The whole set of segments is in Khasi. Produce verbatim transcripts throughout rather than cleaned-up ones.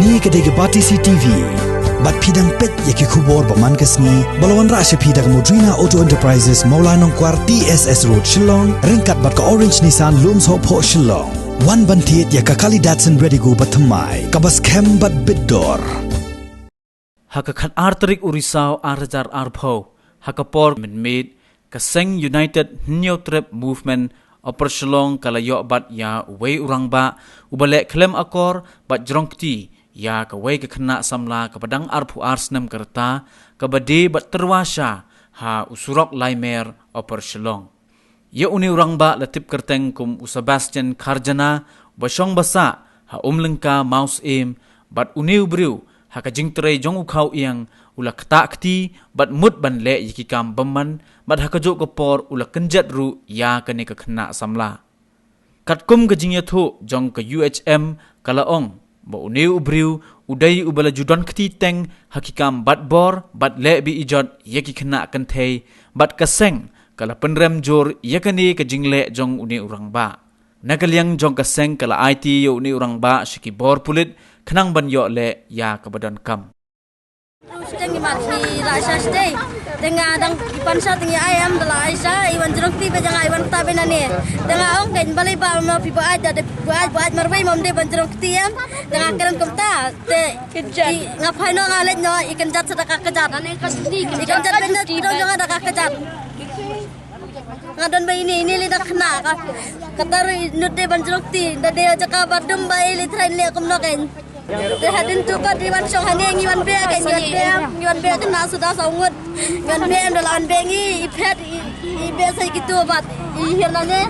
Kane ka dei ka Batesi TV. Bad phi dang peit ïa ki khubor ba man ka sngi ba la wanrah sha phi da ka Modrina Auto Enterprises, Mawlai Nongkwar, T S S Road, Shillong, ryngkat bad ka Orange Nissan, Lumsohphoh, Shillong. Wan ban thied ïa ka kali Datsun Redigo ba thymmai, kaba skhem bad bit dor. Ha ka khatar tarik u Risaw ar hajar arphew, ha ka por mynmiet, ka seng United Hynñiewtrep Movement Upper Shillong ka la ïoh bat ïa uwei u rangbah uba leh khlem akor bad jrong kti ïa kawei ka khynnah samla kaba dang arphew ar snem ka rta, kaba die bad tyrwa sha ha u surok Laimer, Upper Shillong. Ïa une u rangbah la tip kyrteng kum u Sebastian Kharjana, uba shong ba sah ha Umlyngka, Mawsem, bad une u briew ha ka jingtrei jong u khaw ïeng u la ktah kti bad mut ban leh ïa ki kam bymman, bad ha kajuh ka por u la kynjat ruh ïa kane ka khynnah samla. Katkum ka jingïathuh jong ka U H M ka la ong ba une u briew u dei uba la ju don kti teng ha ki kam batbor bad leh be-ijot ïa ki khynnah kynthei, bad ka seng ka la pynrem jur ïa kane ka jingleh jong une u rangbah. Na ka liang jong ka seng ka la aiti ïa une u rangbah sha ki bor pulit khnang ban ïoh leh ïa kaba donkam. Sdang i mat i la sha sdei. Te nga dang i pan sha te ngi ai em da la ai sha i wan jrong kti ba jang ai wan ta ba na ne. Te nga ong kein balei ba ma phi ba ai da de ba ai ba ai marwei mam de ban jrong kti em. Te nga kren kumta. Te i nga phai no nga leit no i kynjat sa da ka kjat. I kynjat ba na ti dong jong da ka kjat. Nga don ba ini ini li da khna ka. Kata ruh i nud de ban jrong kti da de jaka ba dum ba i li train le kumno kein. Te hadien tu pat i wan shong hangne ngi wan beh ka ngi wan beh ngi wan beh kena suda saw ngut. Ngi wan beh em da la wan beh ngi i phet i i beh sa i kitu bat i hir na ne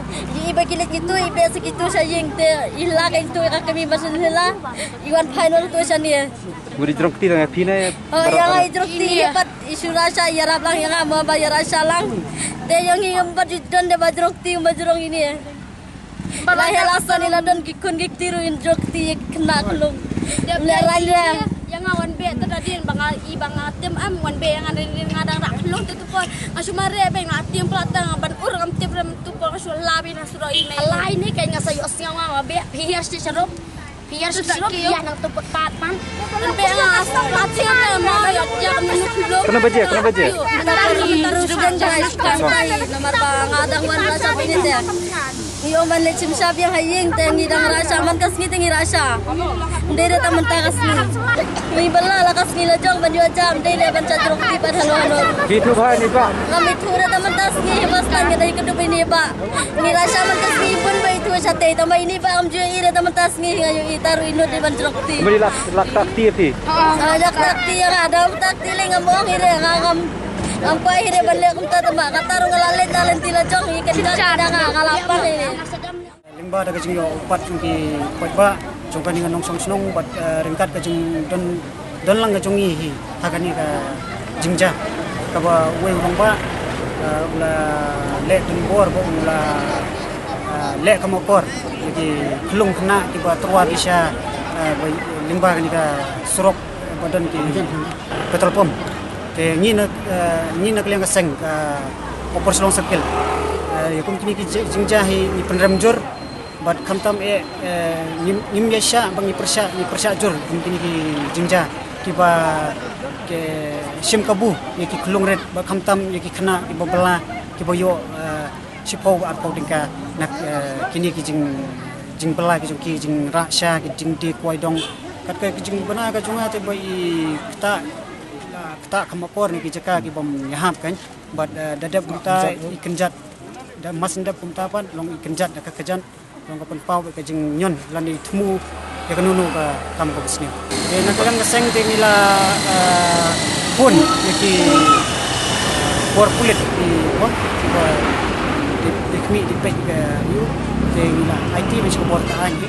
i ba kilit kitu i beh sa kitu sha ïing te i la ka itu ka kami ba shin hila i wan final tu sha ne. Wuri jrong kti dang phi ne. Oh, ïa nga i jrong kti ïa pat i shu rasha ïarap lang ïa nga mo ba ïa rasha lang. Te ïa ngi ngam pat ju don de ba jrong kti ba jrong ini. Ba la ïa la sa ni la don ki khun ki kti ruh in jrong kti ïa khynnah khlung. Le rang ïa. Ïa nga wan beh te da dien ba nga i ba nga tem am wan beh ïa nga dang nga dang rak khlung te tu por nga shu mareh beh nga tem pla tang ban ur ngam tem rem tu por nga shu la beh na suro i me. Alai ni ka nga sa ïoh sngew nga beh phi ïa shi sharok. Phi ïa suk suk phi ïa nang tu pat pat pan. Phi ïa suk pat pat ïa ma ïa ïa kam nu phi lo. Kena baje, kena baje. Namar ba nga dang wan la sa pini de. Ngi ong ban leit shim sha biang ha ïing te ngi dang rasha man ka sngi te ngi rasha. Ndei re ta mynta ka sngi. Ngi bala la ka sngi la jong ban ïoh jam ndei re ban cha jrong ti pat hano hano. Ki tu bha ni ba. Ngam ithuh re ta mynta sngi ba stan ka dei ka dup ini ba. Ngi rasha man ka sngi bun ba ithuh sha te ta ma ini ba am ju i re ta mynta sngi nga ïohi ta ruh i nud i ban jrong kti. Mari lak lak tak ti ti. Ah, lak tak ti ïa nga dam tak ti le ngam ong i re nga ngam ngam kwai i re ban leh kumta te ma kata ruh nga la leh na lynti la jong i kynjat da nga nga la pang i re. Lyngba da ka jingïoh u pat jong ki paidbah jong kane ka nongshnong shnong bad, eh, ryngkat ka jingdon don lang ka jong ngi hi ha kane ka jingjia kaba uwei u rangbah, eh, u la leh donbor ba u la, eh, leh kama kor ïa ki khlung khynnah kiba tyrwa ki sha, eh, ba lyngba kane ka surok, eh, ba don ki petrol pump. Te ngi na, eh, ngi na ka liang ka seng ka Upper Shillong Circle, eh, ïa kum kine ki ji-, jingjia hi ngi pynrem jur. Bad khamtam eh, eh, ngim, ngim ïa shah ba ngi pyrshah, ngi pyrshah jur kum kine ki jingjia kiba ki shim kabu ïa ki khlung rit bad khamtam ïa ki khynnah kiba bylla kiba ïoh, eh, shiphew arphew tyngka na, eh, kine ki jing, jingbylla ki jong ki jingrah sha ki jingdie kwai dong. Kat ka jingbna ka jong nga te ba i ktah, ktah kama kor ne ki jaka kibym ïahap kan. Bad, eh, da dep kumta i kynjat da mas dep kumta pat long i kynjat da ka kjat. Long ka pynpaw ka jingñion lane i thmu ïa kano kano ka kam kaba sniew. Te na ka liang ka seng te ngi la, eh, bun ïa ki, eh, bor pulit ki bor kiba dei khmih dei peit ka ïu te ngi la aiti ban shu bor ta ain ki.